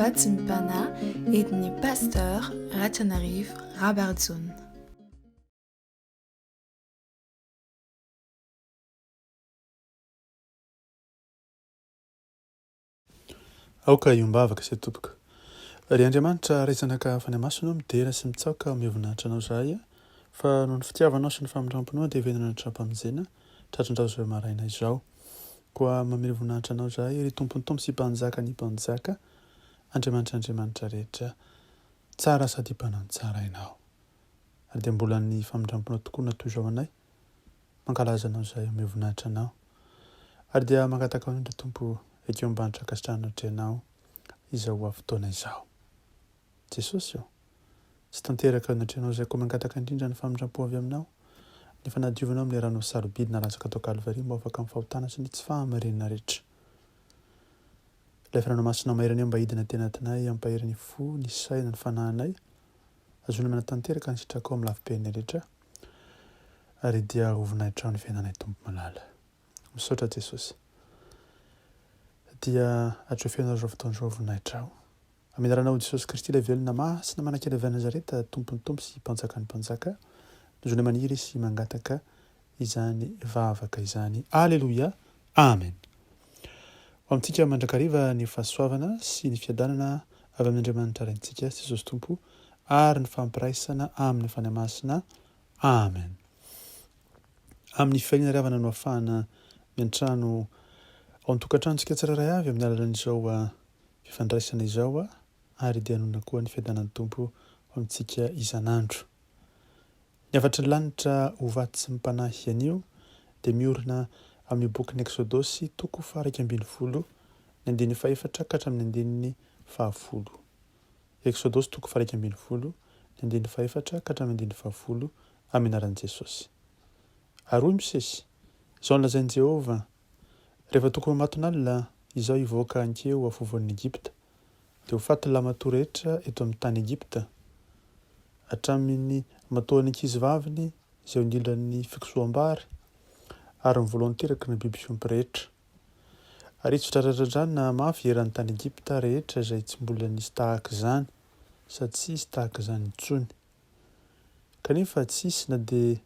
Vatsim-panahy entin'ny Pasteur Ratrianarivo Rabarijaona. Aoka hiombavaka isay tompoko. Ry Andriamanitra Ray Zanaka Fanahy Masina ô midera sy mitsaoka mivoninahitra Anao izahay fa noho ny fitiavanao sy ny famindramponao dia velona hatram-pamonjena tratrandrao izao maraina izao. Koa mamely voninahitra Anao izahay ry Tompon'ny Tompo sy Mpanjaka ny Mpanjaka Andriamanitra Andriamanitra rehetra tsara sady mpanao ny tsara Ianao. Ary dia mbola ny famindramponao tokoa no atoizao anay. Mankalaza Anao izahay omeo voninahitra Anao. Ary dia mangataka Anao indray Tompo ekeo ambanitra ankasitrahana atrehanao izao ho avy taona izao. Jesosy ô! Tsy tanteraka eo anatrehanao izay koa mangataka indrindra ny famindrampo avy Aminao, ny fanadiovanao amin'ilay ranao sarobidy nalatsaka tao Kalvary mba ho afaka amin'ny fahotana sy ny tsy fahamarinana rehetra. Ilay Fanahinao Masina mahery anie mba hidina aty anatinay hampahery ny fo, ny saina, ny fanahinay, Hazoana manatanteraka ny sitrakao amin'ny lafim-piainana rehetra ary dia ho voninahitrao ny fiainanay Tompo malala. Misaotra Jesosy. Dia hatreo fiainana izao fotoana izao voninahitrao. Amin'ny anaranao Jesosy Kristy ilay velona masina manakely avy any Nazareta Tompon'ny Tompo sy Mpanjakan'ny Mpanjaka no zona maniry sy mangataka izany vavaka izany. Aleloia. Amen. Ho amintsika mandrakariva ny fahasoavana sy ny fiadanana avy amin' Andriamanitra Raintsika sy Jesosy Tompo ary ny fampiraisana amin' ny Fanahy Masina. Amen. Amin' ny fifaliana ry havana no afahana miantrano ao an-tokantranontsika tsirairay avy amin' ny alalan' izao fifandraisana izao ary dia hanonona koa ny fiadanan'ny Tompo ho amintsika isan'andro. Ny hafatry ny lanitra ho vatsim-panahy anio dia miorina amin'ny bokin'ny Eksodosy toko faha-11, ny andininy fahefatra ka hatramin'ny andininy fahafolo. Eksodosy toko faha-11, ny andininy fahefatra ka hatramin'ny andininy fahafolo, amin'ny anaran'i Jesosy. Ary hoy Mosesy, Izao no lazain'i Jehovah, Rehefa tokony ho matin'alina izaho hivoaka hankeo afovoan'i Egypta, dia ho faty ny lahimatoa rehetra eto amin'ny tany Egypta, hatramin'ny matoan'ny ankizivaviny izay eo anilan'ny fikosoham-bary, ary ny voalohany teraky ny biby fiompy rehetra. Ary hisy fidradradradrana mafy eran'ny tany Egypta rehetra izay tsy mbola nisy tahaka izany sady tsy hisy tahaka izany intsony. Kanefa tsy hisy na dia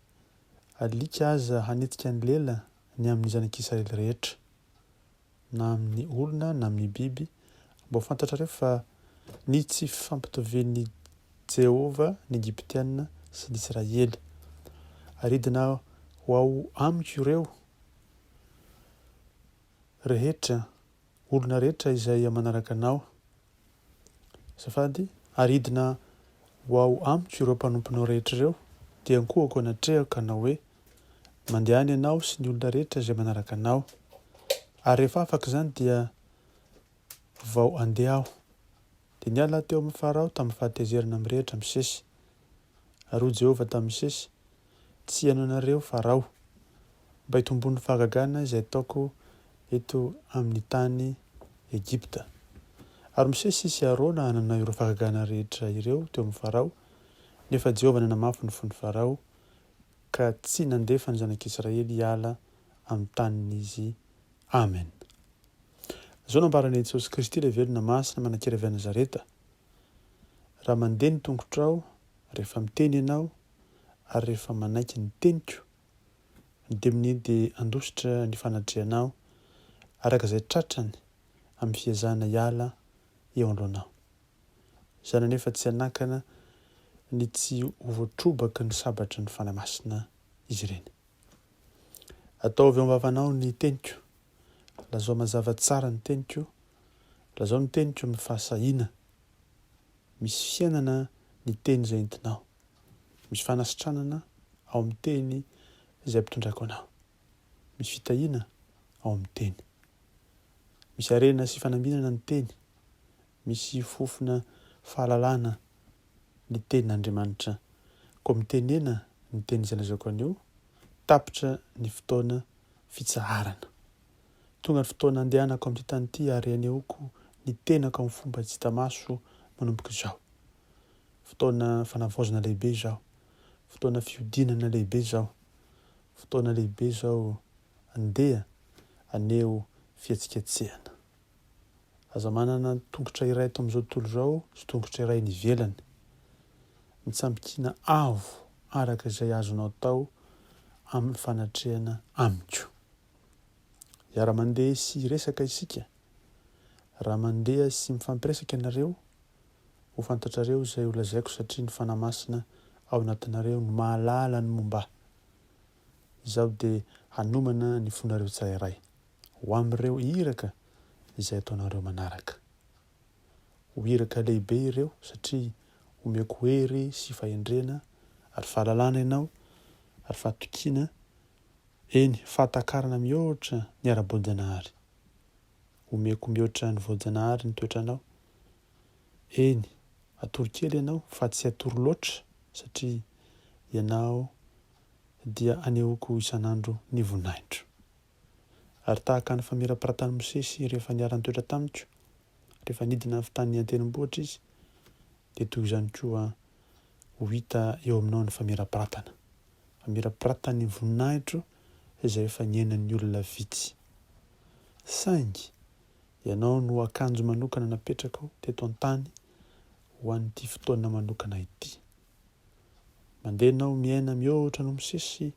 alika aza hanetsika ny lela ny amin'ny zanak'Israely rehetra. na amin'ny olona na amin'ny biby, mba ho fantatrareo fa ny tsy fampitovian'i Jehovah ny Egyptiana sy ny Israely. Ary hidina ho ao amiko ireo rehetra, olona rehetra izay manaraka anao. Azafady, ary hidina ho ao amiko ireo mpanomponao rehetra ireo, dia ankohako anatrehako ka hanao hoe, Mandehana ianao sy ny olona rehetra izay manaraka anao. Ary rehefa afaka izany dia vao handeha aho. Dia niala teo amin'i Farao tamin'ny fahatezerana mirehitra Mosesy. Ary hoy Jehovah tamin'i Mosesy, Tsy hihaino anareo Farao, mba hitomboan'ny fahagagana izay ataoko eto amin'ny tany Egypta. Ary Mosesy sy Arona nanao ireo fahagagana rehetra ireo teo amin'i Farao, nefa Jehovah nanamafy ny fon'i Farao, ka tsy nandefa ny zanak'Israely hiala amin'ny taniny izy. Amen. Izao no ambaran'i Jesosy Kristy ilay velona masina manan-kery avy any Nazareta, Raha mandeha ny tongotrao, rehefa miteny ianao, ary rehefa manaiky ny teniko, ny demonia dia handositra ny fanatrehanao araka izay tratrany amin'ny fiezahana hiala eo anoloanao. Izany anefa tsy hanakana ny tsy ho voatrobaky ny sabatry ny Fanahy Masina izy ireny. Ataovy eo am-bavanao ny teniko, lazao mazava tsara ny teniko, lazao ny teniko amin'ny fahasahiana. Misy fiainana ny teny izay entinao. Misy fanasitranana ao amin'ny teny izay ampitondraiko anao. Misy fitahiana ao amin'ny teny. Misy harena sy fanambinana ny teny. Misy fofona fahalalana ny tenin'Andriamanitra. Koa mitenena ny teny izay lazaiko anio, tapitra ny fotoana fitsaharana. Tonga ny fotoana handehanako amin'ity tany ity ary hanehoako ny tenako amin'ny fomba tsy hita maso manomboka izao. Fotoana fanavaozana lehibe izao. Fotoana fihodinana lehibe izao. Fotoana lehibe izao andeha haneho fihetsiketsehana. Aza manana tongotra iray eto amin'izao tontolo izao sy tongotra iray any ivelany. Mitsambikina avo araka izay azonao atao amin'ny fanatrehana amiko. Hiara-mandeha sy hiresaka isika. Raha mandeha sy mifampiresaka ianareo, ho fantatrareo izay holazaiko satria ny Fanahy Masina ao anatinareo no mahalala ny momba ahy. Izaho dia hanomana ny fonareo tsirairay ho amin'ireo iraka izay ataonareo manaraka. Ho iraka lehibe ireo satria omeko hery sy fahendrena ary fahalalana ianao ary fahatokiana, eny, fahatakarana mihoatra ny ara-boajanahary. Omeko mihoatra ny voajanahary ny toetranao. Eny, atory kely ianao fa tsy atory loatra satria ianao dia anehoako isan'andro ny voninahitro. Ary tahaka ny famirapiratan'i Mosesy rehefa niara-nitoetra tamiko, rehefa nidina avy tany an-tendrombohitra izy, dia toy izany koa ho hita eo aminao ny famirapiratana. Famirapiratan'ny voninahitro izay efa niainan'ny olona vitsy. Saingy ianao no akanjo manokana napetrako teto an-tany ho an'ity fotoana manokana ity. Mandeha ianao miaina mihoatra noho Mosesy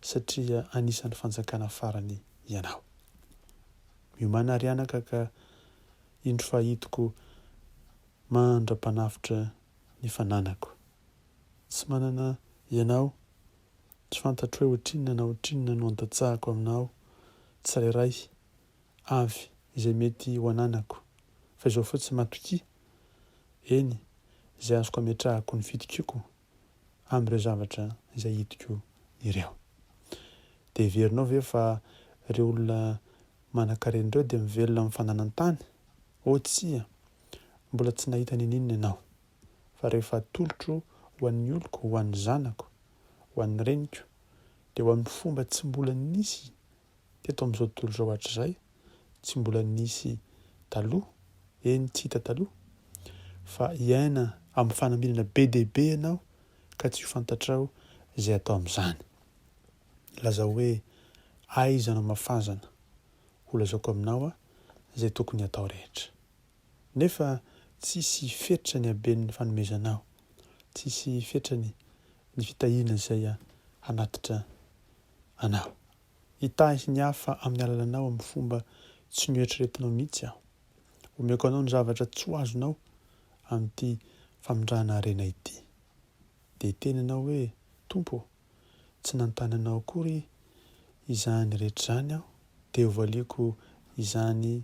satria anisan'ny fanjakana farany ianao. Miomàna àry anaka ka indro fa hitiko mandra-panafotra ny fananako. Tsy manana ianao, tsy fantatro hoe ohatrinona na ohatrinona no andatsahako aminao tsirairay avy izay mety ho ananako, fa izao fotsiny matokia, eny, izay azoko ametrahako ny fitokiako amin'ireo zavatra izay hitiko ireo. Dia heverinao ve fa ireo olona manankarena ireo dia mivelona amin'ny fananan-tany? Oh tsia! Mbola tsy nahita n'inon'inona ianao. Fa rehefa atolotro ho an'ny oloko, ho an'ny zanako, ho an'ny reniko, dia ho amin'ny fomba tsy mbola nisy teto amin'izao tontolo izao hatrizay, tsy mbola nisy taloha, eny tsy hita taloha, fa hiaina amin'ny fanambinana be dia be ianao ka tsy ho fantatrao izay atao amin'izany. Lazao hoe, Aiza no hamafazana? Holazaiko aminao aho izay tokony hatao rehetra. Nefa tsisy fetra ny haben'ny fanomezanao, tsisy fetrany ny fitahiana izay hanatitra anao. Hitahy ny hafa amin'ny alalanao amin'ny fomba tsy noeritreretinao mihitsy aho. Omeko anao ny zavatra tsy ho azonao amin'ity famindrana harena ity. Dia hiteny ianao hoe, Tompo ô, tsy nanontany Anao akory izany rehetra izany aho, dia hovaliako izany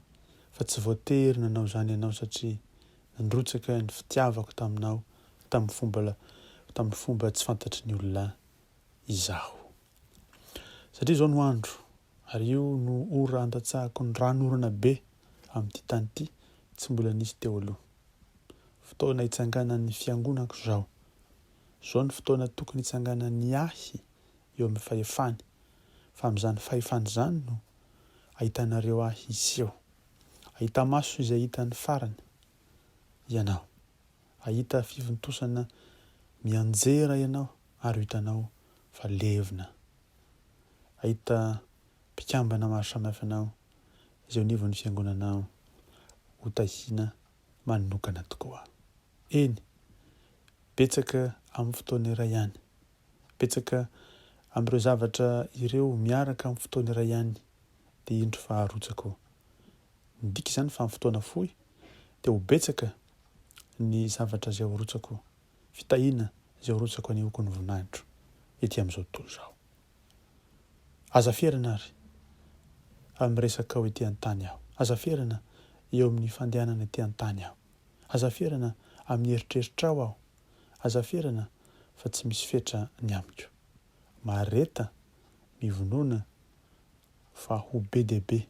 fa tsy voatery nanao izany ianao satria nandrotsaka ny fitiavako taminao tamin'ny fomba tamin'ny fomba tsy fantatry ny olona izaho. Satria izao no andro, ary io no ora handatsahako ny ranonorana be amin'ity tany ity tsy mbola nisy teo aloha. Fotoana hitsanganan'ny fiangonako izao. Izao no fotoana tokony hitsanganan'ny ahy eo amin'ny fahefany, fa amin'izany fahefana izany no ahitanareo ahy hiseho. Hahita maso izay hitan'ny farany ianao. Hahita fivontosana mianjera ianao ary ho hitanao fa levona. Hahita mpikambana maro samihafa ianao izay eo anivon'ny fiangonanao ho tahiana manokana tokoa. Eny, betsaka amin'ny fotoana iray ihany. Betsaka amin'ireo zavatra ireo miaraka amin'ny fotoana iray ihany dia indro fa arotsako. Midika izany fa amin'ny fotoana fohy dia ho betsaka ny zavatra izay ho arotsako, fitahiana izay ho arotsako hanehoako ny voninahitro ety amin'izao tontolo izao. Aza ferana ary amin'ny resakao ety an-tany aho. Aza ferana eo amin'ny fandehanana ety an-tany aho. Aza ferana amin'ny eritreritrao aho. Aza ferana fa tsy misy fetra ny amiko. Mahareta, mivonona fa ho be dia be,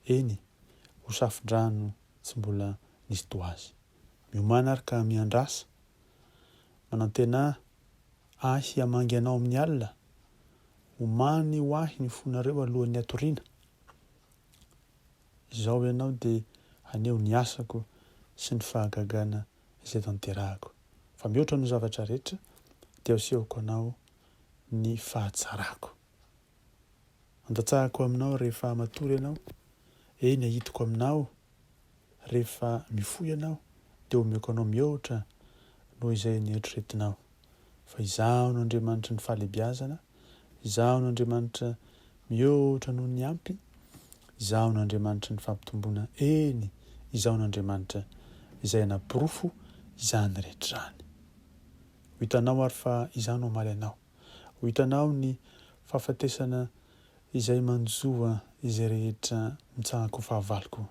eny, ho safo-drano tsy mbola nisy toa azy. Miomàna ary ka miandrasa. Manantenà ahy hamangy anao amin'ny alina. Omany ho ahy ny fonareo alohan'ny hatoriana. Izao ianao dia haneho ny asako sy ny fahagagana izay tanterahako. Fa mihoatra noho ny zavatra rehetra dia asehoko anao ny fahatsarako. Andatsahako aminao rehefa matory ianao, eny ahitiko aminao. Rehefa mifoha ianao, dia omeko anao mihoatra noho izay nieritreretinao. Fa Izaho no Andriamanitry ny fahalehibiazana, Izaho no Andriamanitra mihoatra noho ny ampy, Izaho no Andriamanitry ny fampitomboana, eny, Izaho no Andriamanitra izay hanaporofo izany rehetra izany. Ho hitanao ary fa Izaho no hamaly anao. Ho hitanao ny fahafatesana izay manjo izay rehetra mitsangan-ko fahavaloko.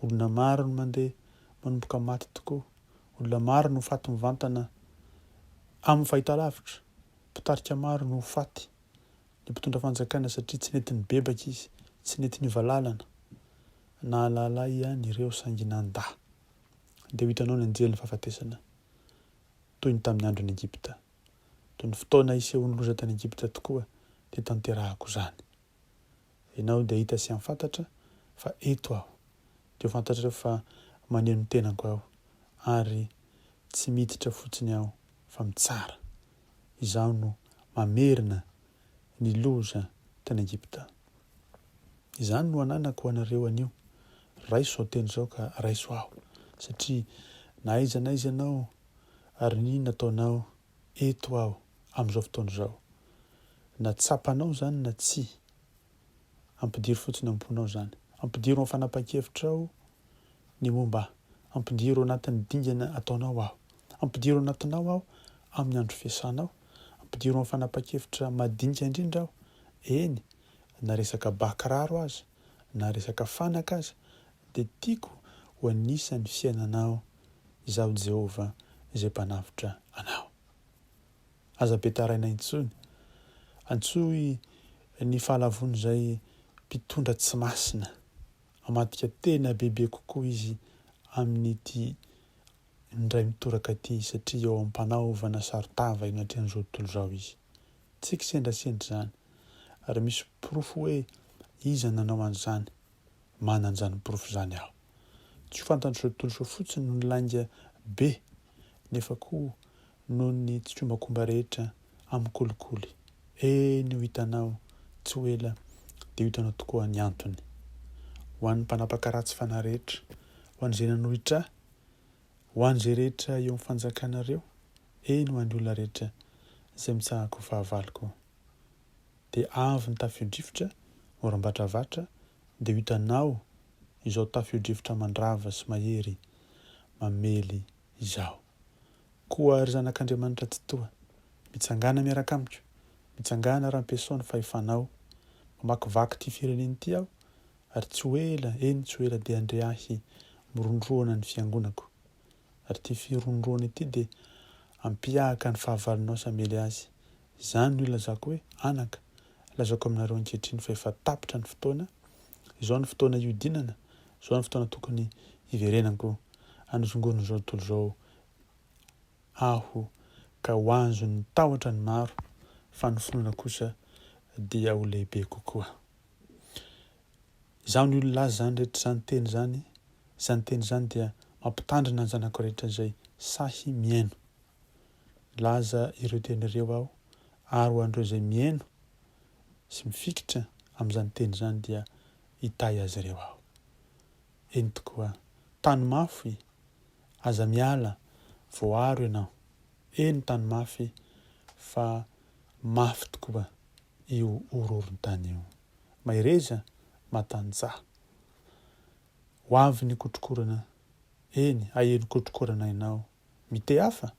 Olona maro no mandeha manomboka maty tokoa. Olona maro no faty mivantana amin'ny fahitalavitra. Mpitarika maro no ho faty. Ny mpitondra fanjakana satria tsy nety nibebaka izy, tsy nety niova lalana. Nahalala ihany ireo saingy nandà. Dia ho hitanao ny anjelin'ny fahafatesana toy ny tamin'ny andron'i Egypta. Toy ny fotoana hisehoan'ny loza tany Egypta tokoa dia tanterahako izany. Ianao dia hahita sy hahafantatra fa eto aho. Dia ho fantatrareo fa maneho ny tenako aho, ary tsy miditra fotsiny aho fa mitsara. Izaho no mamerina ny loza tany Egypta. Izany no ananako ho anareo anio. Raiso izao teny izao ka raiso aho, satria na aiza na aiza ianao ary n'inona ataonao, eto aho amin'izao fotoana izao. Na tsapanao izany na tsia, ampidiro fotsiny ao am-ponao izany. Ampidiro ao amin'ny fanapahan-kevitrao ny momba ahy. Ampidiro anatin'ny dingana ataonao aho. Ampidiro anatinao aho amin'ny andro fiasanao. Ampidiro amin'ny fanapahan-kevitra madinika indrindra aho. Eny, na resaka ba kiraro aza, na resaka fanaka aza, dia tiako ho anisan'ny fiainanao Izaho Jehovah izay Mpanavotra anao. Aza be taraina intsony. Antsoy ny fahalavoan'izay mpitondra tsy masina. Hamadika tena bebe kokoa izy amin'ity indray mitoraka ity satria eo am-panaovana saron-tava eo anatrehan'izao tontolo izao izy. Tsy kisendrasendra izany. Ary misy porofo hoe iza nanao an'izany. Manana izany porofo izany aho. Tsy ho fantatr'izao tontolo izao fotsiny no nilainga be nefa koa noho ny tsikombakomba rehetra amin'ny kolikoly. Eny ho hitanao tsy ho ela dia ho hitanao tokoa ny antony. Ho an'ny mpanapaka ratsy fanahy rehetra, ho an'izay nanohitra ahy, ho an'izay rehetra eo amin'ny fanjakanareo, eny ho an'ny olona rehetra izay mitsahako ho fahavaloko. Dia avy ny tafio-drivotra, oram-batravatra, dia ho hitanao izao tafio-drivotra mandrava sy mahery mamely izao. Koa ry zanak'Andriamanitra Tsitoha, mitsangàna miaraka amiko, mitsangàna ary ampiasao ny fahefanao, mamakivaky ity firenena ity aho, ary tsy ho ela, eny tsy ho ela dia handre ahy mirondrohana ny fiangonako. Ary ity firondrohana ity dia hampiahaka ny fahavalonao sy hamely azy. Izany no ilazako hoe, anaka, lazaiko aminareo ankehitriny fa efa tapitra ny fotoana, izao no fotoana hiodinana, izao no fotoana tokony hiverenako hanozongon'izao tontolo izao aho ka ho azon'ny tahotra ny maro fa ny finoana kosa dia ho lehibe kokoa. Izaho ny olona izany rehetra izany teny izany, izany teny izany dia mampitandrina ny zanako rehetra izay sahy mihaino. Milaza ireo teny ireo aho ary ho an'ireo izay mihaino sy mifikitra amin'izany teny izany dia hitahy azy ireo aho. Eny tokoa, tany mafy, aza miala, voaaro ianao. Eny tany mafy fa mafy tokoa io horohoron-tany io. Mahereza, matanjaha. Ho avy ny kotrokorana, eny, haheno kotrokorana ianao. Mitehafa,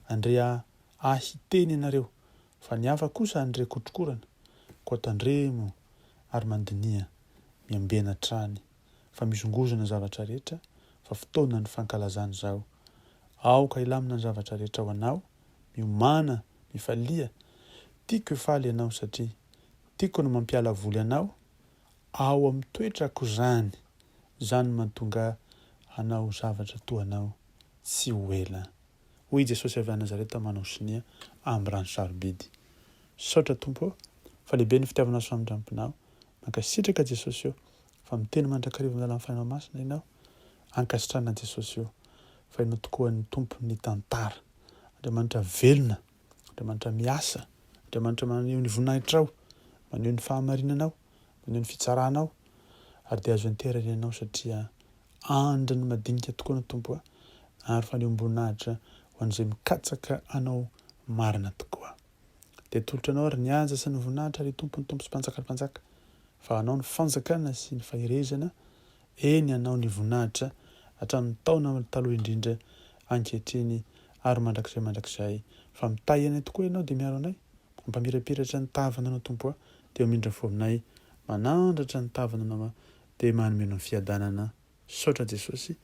andrea ahy hiteny ianareo, fa ny hafa kosa handre kotrokorana, koa tandremo ary mandiniha, miambena hatrany, fa mihozongozona ny zavatra rehetra, fa fotoana ny fankalazana izao. Aoka hilamina ny zavatra rehetra ho anao, miomàna, mifalia, tiako hifaly ianao satria tiako ny mampiala voly anao, ao amin'ny toetrako izany, izany no mahatonga hanao zavatra toa anao tsy ho ela. Hoy i Jesosy avy any Nazareta manao sonia amin'ny rano sarobidy. Misaotra Tompo ô, fa lehibe ny fitiavanao sy famindram-ponao. Mankasitraka Jesosy ô, fa miteny mandrakariva amin'ny alalan'ny Fanahinao Masina Ianao. Ankasitrahana Jesosy ô, fa Ianao tokoa ny Tompon'ny tantara. Andriamanitra velona, Andriamanitra miasa, Andriamanitra maneho ny voninahitrao, maneho ny fahamarinanao, maneho ny fitsaranao, ary dia azo anterana Ianao satria. andrin'ny madinika tokoa ny Tompo a, ary fanehoam-boninahitra ho an'izay mikatsaka Anao marina tokoa. Dia atolotra Anao ary ny haja sy ny voninahitra ry Tompon'ny Tompo sy Mpanjakan'ny Mpanjaka, fa Anao ny fanjakana sy ny faherezana, eny Anao ny voninahitra hatramin'ny taona taloha indrindra, ankehitriny ary mandrakizay mandrakizay, fa mitahy anay tokoa Ianao dia miaro anay, mampamirapiratra ny tavanao Tompo a, dia mamindra fo aminay, manandratra ny tavanao dia manome anao fiadanana. Misaotra Jesosy.